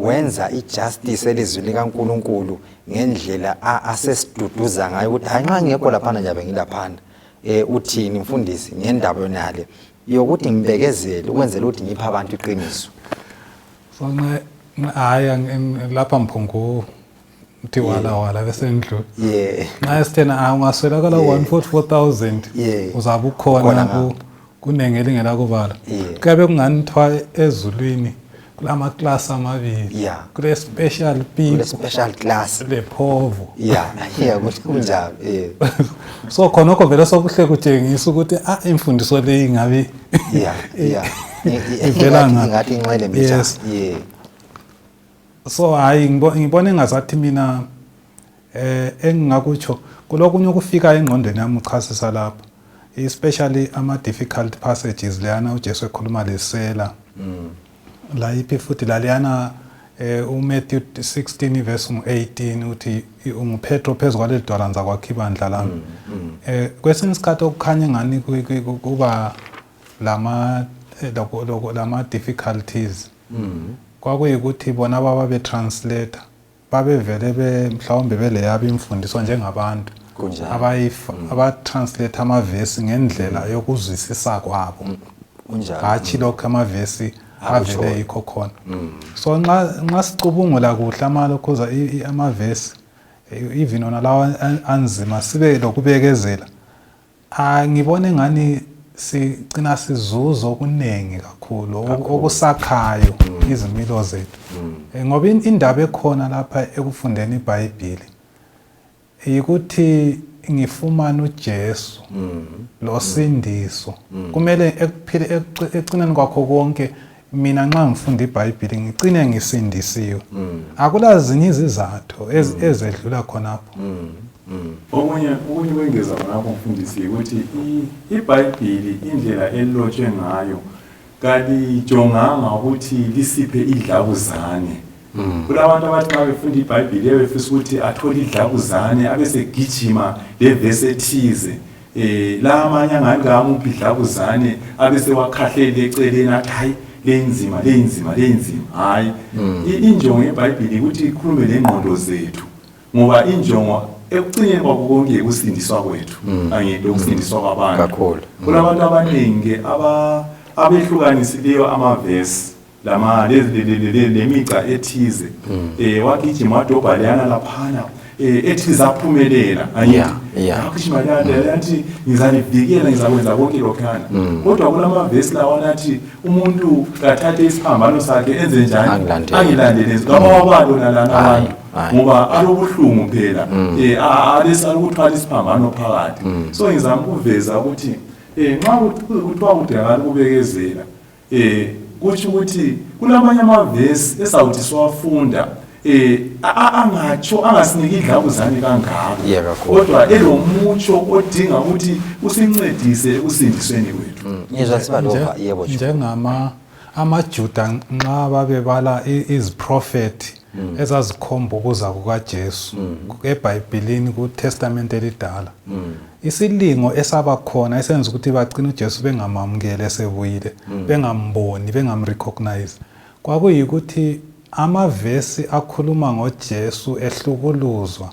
wenza ijustice elizwini likaNkulunkulu ngendlela asesiduduza ngayo ukuthi hayi nxa ngekho laphana ngiyabe ngilaphana. Uthini mfundisi ngendaba yonale yokuthi ngibekezele ukwenzela ukuthi ngiphe abantu iqiniso? So nxa hayi lapha mphungu uthi wala wala bese ngidlula. Nxa esithena ungaswelakala 144,000 uzabe ukhona Ukhona ngapha. Kunengi elingela kubala. Kuyabe kungani kuthiwa ezulwini Kulama class amabili. Kule special Kule people special class. Le phovo. Yeah, kunjalo, yeah. So khonokho vele sokuhle kutshengisa ukuthi ah, imfundiso le ingabe yeah ivela ngaphi. Ingathi inxele mbijana. Yes. So hayi, ngibona engazathi mina engingakutsho kulokunye okufika engqondweni yami uchasisa lapho, especially ama difficult passages leyana uJesu ekhuluma lesela la iphi futhi laliyana uMatthew 16 verse 18 uthi unguPetro, phezu kwaleli dwala ngizakwakha ibandla lami. Kwesinye isikhathi okukhanya ngani kuba lama lama difficulties kwakuyikuthi bona baba betranslator babevele be mhlawumbe beleyabo imfundiso njengabantu abatranslate amavesi ngendlela yokuzwisisa kwabo, hatshi lokho amavesi Akushoyo. Avele yikho khona. So nxa sicubungula kuhle amalokhuza amavesi, even wona lawa anzima, sibe lokubekezela, angibone ngani sigcina sizuza okuningi kakhulu okusakhayo izimilo zethu. Ngoba indaba ekhona lapha ekufundeni iBhayibheli yikuthi ngifumana uJesu losindiso. Kumele ekuphile ekugcineni kwakho konke, mina nxa ngifunda iBhayibheli ngicine ngisindisiwe. Akulazinye izizathu ezedlula khonapho. Okunye kwengeza khonapho, mfundisi, ukuthi iBhayibhili indlela elilotshwe ngayo kalijonganga ukuthi lisiphe idlabuzane. Kulabantu abathi nxa befunda iBhayibhili befisa ukuthi athole idlabuzane, abesegijima levesi ethize, la amanye angani kamuphi idlabuzane, abesewakhahlele eceleni, athi hayi, leyinzima, leyinzima, leyinzima. Hayi, injongo yeBhayibhili ukuthi ikhulume lengqondo zethu, ngoba injongo ekucineni kwakho konke yikusindiswa kwethu kanye lokusindiswa kwabantu. Kulabantu abaningi-ke abehlukanisileyo amavesi lama lemigca ethize, wagijima wadobha leyana laphana ethi zaphumelela, angithi? Yeah. Wagijima leyana yathi ngizanivikela, ngizakwenza konke lokhana, kodwa kulamavesi lawana athi umuntu kathathe isiphambano sakhe enze njani? Angilandele. Angilandele. Kabawabalo nalana Hayi, abantu hayi. ngoba alobuhlungu phela, alokuthwala isiphambano phakathi. So ngizama ukuveza ukuthi nxa kuthiwa kudingakala ukubekezela, kutsho ukuthi kulamanye amavesi esawuthi siwafunda angatsho angasiniki idlabuzane kangako, Yeah, kakhulu. kodwa elomutsho odinga ukuthi usincedise ekusindisweni kwethu. Ngizwa sibalova, yebo. Njengama amaJuda nxa babebala iziprofethi ezazikhomba ukuza kukaJesu eBhayibhelini kuTestament elidala, isilingo esaba khona esenza ukuthi bagcine uJesu bengamamukele esebuyile, bengamboni, bengamrecognize, kwakuyikuthi amavesi akhuluma ngoJesu ehlukuluzwa,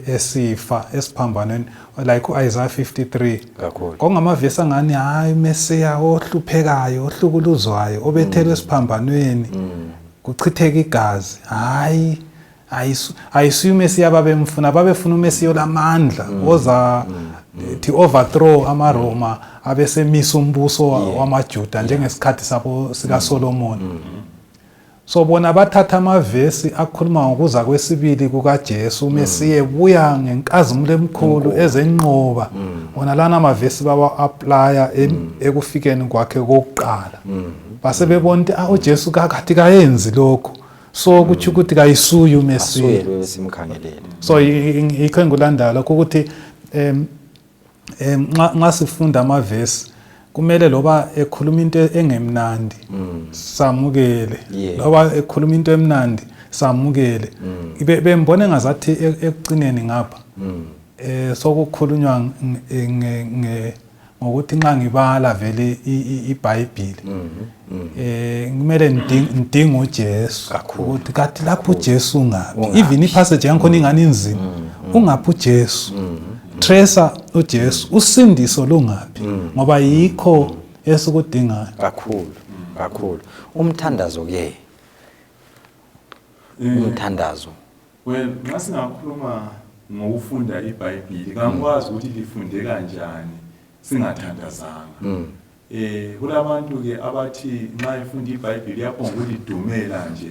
esifa esiphambanweni, like uIsaiah 53. Kwakungamavesi angani hayi, uMesiya ohluphekayo, ohlukuluzwayo, obethelwe esiphambanweni, kuchitheka igazi, hayi, ayisuye uMesiya babemfuna. Babefuna uMesiya olamandla oza to overthrow amaRoma, abesemisa umbuso wamaJuda njengesikhathi sabo sikaSolomon. So bona bathatha amavesi akhuluma ngokuza kwesibili kukaJesu, uMesiya ebuya ngenkazimulo emkhulu ezenqoba, wona lana amavesi bawa applya ekufikeni kwakhe kokuqala. Base bebona ukuthi ah, uJesu kakathi kayenzi lokho, so kutsho ukuthi kayisuye uMesiya. Asuye lo esimkhangelele. So yikho engikulandayo lokho ukuthi em em nxa sifunda amavesi kumele loba ekhuluma into engemnandi samukele, loba ekhuluma into emnandi samukele. Bembona engazathi ekugcineni ngapha sokukhulunywa ngokuthi nxa ngibala vele iBhayibheli kumele ngidinge uJesu, ukuthi kathi lapho uJesu ungaphi? Ungaphi? Even ipassage yankhona ingani inzima, ungaphi uJesu? Tracer uJesu, usindiso lungaphi? Ngoba yikho esikudingayo. Kakhulu, kakhulu. Umthandazo ke, umthandazo. Well, nxa singakhuluma ngokufunda iBhayibhili, kangikwazi ukuthi lifunde kanjani singathandazanga. Kulabantu ke abathi nxa efunda iBhayibheli yaphonga ukulidumela nje.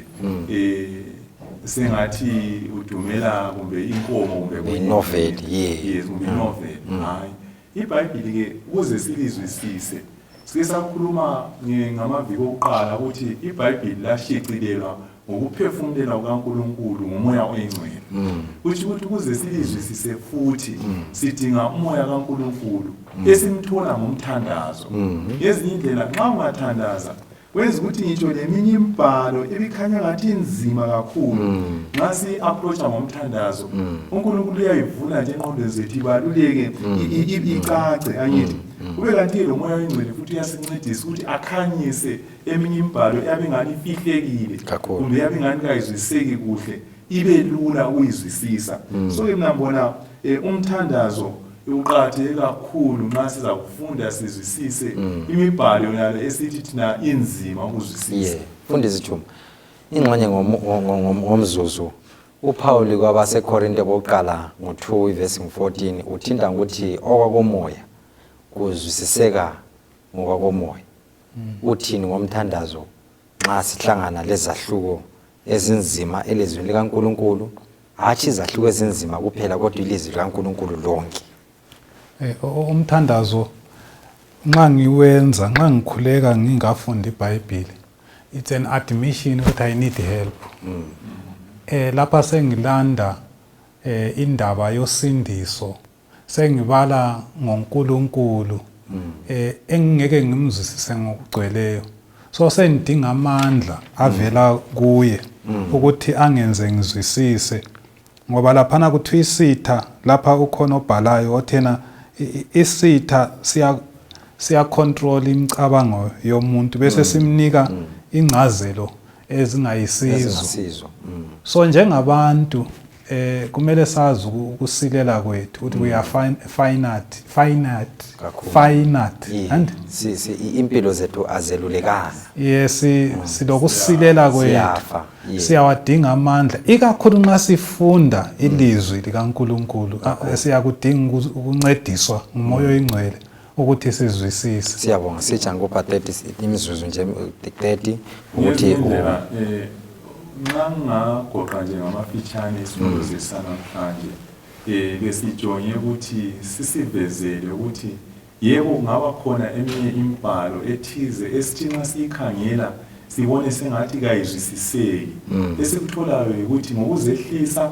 Sengathi udumela kumbe inkomo kumbe Inovel, yeah. Yes, kumbe inovel. Hayi. IBhayibheli ke ukuze silizwisise sike sakhuluma ngamaviki okuqala ukuthi iBhayibheli lashicilelwa ngokuphefumulela kukaNkulunkulu ngomoya oyingcwele. Kutsho ukuthi ukuze silizwisise futhi sidinga umoya kaNkulunkulu esimthola ngomthandazo. Ngezinye indlela nxa ungathandaza kwenza ukuthi ngitsho leminye imibhalo ebikhanya ngathi inzima kakhulu nxa si-approacha ngomthandazo uNkulunkulu uyayivula nje engqondweni zethu ibaluleke icace angithi. Kube kanti lo moya oyingcwele futhi uyasincedisa ukuthi akhanyise eminye imibhalo eyabe ingani ifihlekile kumbe eyabe ingani kayizwisiseki kuhle ibe lula ukuyizwisisa. So ke mina ngibona umthandazo uqakatheke kakhulu nxa siza kufunda sizwisise imibhalo yonalo esithi thina inzima ukuzwisisa. Yeah. Mfundisi Tshuma, ingxenye ngomzuzu uPaul kwabaseKorinte bokuqala ngo-2 ivesi 14 uthinta ukuthi okwakomoya kuzwisiseka ngokwakomoya. Uthini ngomthandazo nxa sihlangana lezahluko ezinzima elizwini likaNkulunkulu? Hatshi izahluko ezinzima kuphela kodwa ilizwi likaNkulunkulu lonke. Umthandazo nxa ngiwenza, nxa ngikhuleka ngingafundi iBhayibhili, it's an admission ukuthi I need help. Lapha sengilanda indaba yosindiso, sengibala ngoNkulunkulu engingeke ngimzwisise ngokugcweleyo. So sengidinga amandla avela kuye ukuthi angenze ngizwisise, ngoba laphana kuthiwa isitha, lapha ukhona obhalayo othena isitha siya control imicabango yomuntu bese simnika ingcazelo ezingayisizo. So njengabantu kumele sazi ukusilela kwethu ukuthi we are finite and impilo zethu azelulekanga. Yes, silokusilela kwethu, siyawadinga amandla ikakhulu nxa sifunda ilizwi likaNkulunkulu. Siyakudinga ukuncediswa ngumoya oyingcwele ukuthi sizwisise. Siyabonga. Sitsha ngopha 30 imizuzu nje 30 ukuthi nxa ngingagoqa nje ngamafitshane isifundo sesanamhlanje, besijonge ukuthi sisivezele ukuthi yebo kungaba khona eminye imibhalo ethize esithi nxa siyikhangela sibone sengathi kayizwisiseki. Esikutholayo yikuthi ngokuzehlisa,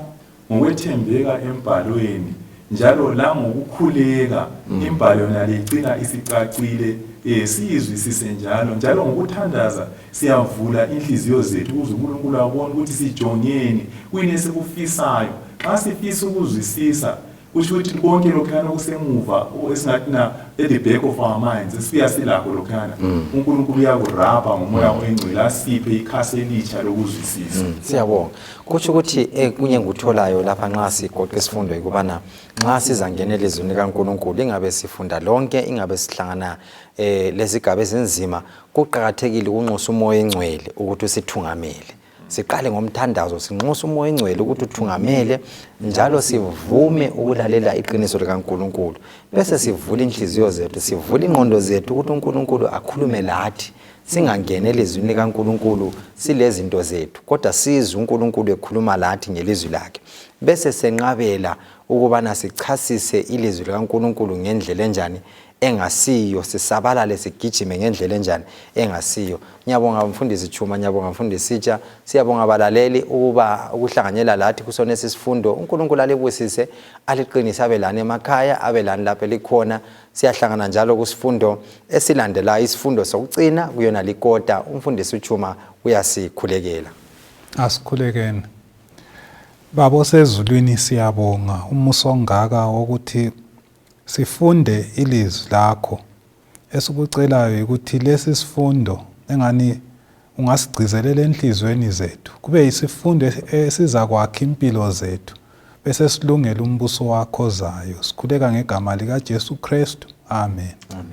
ngokwethembeka embhalweni njalo langokukhuleka imbhalo yona licina isicacile, siyizwisise njalo njalo ngokuthandaza siyavula inhliziyo zethu ukuze uNkulunkulu abone ukuthi sijongeni, kuyini esikufisayo. Nxa sifisa ukuzwisisa kusho ukuthi konke lokhuyana okusemuva esingathi na at the back of our minds esibuya silakho lokhuyana, uNkulunkulu uyakurabha ngomoya oyingcwele asiphe ikhasi elitsha lokuzwisisa. Siyabonga. Kutsho ukuthi kunye engikutholayo lapha nxa sigoqa isifundo yikubana nxa sizangena elizwini likaNkulunkulu, ingabe sifunda lonke, ingabe sihlangana lezigaba ezinzima, kuqakathekile ukunxusa umoya oyingcwele ukuthi usithungamele. Siqale ngomthandazo, sinxusa umoya oyingcwele ukuthi uthungamele, njalo sivume ukulalela iqiniso likaNkulunkulu. Bese sivula inhliziyo zethu, sivula ingqondo zethu ukuthi uNkulunkulu akhulume lathi. Singangeni elizwini likaNkulunkulu silezinto zethu, kodwa sizwe uNkulunkulu ekhuluma lathi ngelizwi lakhe. Bese senqabela ukubana sichasise ilizwi likaNkulunkulu ngendlela enjani engasiyo, sisabalale sigijime ngendlela enjani engasiyo. Ngiyabonga mfundisi Tshuma, ngiyabonga mfundisi Sitsha, siyabonga abalaleli ukuba ukuhlanganyela lathi kusona esifundo. uNkulunkulu alibusise, aliqinise, abe lani emakhaya, abe lani lapho elikhona. Siyahlangana njalo kusifundo esilandelayo, isifundo sokucina kuyona likota. Umfundisi uTshuma uyasikhulekela. Asikhulekeni. Baba osezulwini, siyabonga umusa ongaka wokuthi sifunde ilizwi lakho. Esikucelayo ukuthi lesi sifundo engani ungasigcizelela enhliziyweni zethu, kube yisifundo esizakwakha impilo zethu bese silungela umbuso wakho ozayo. Sikhuleka ngegama likaJesu Kristu. Amen. Amen.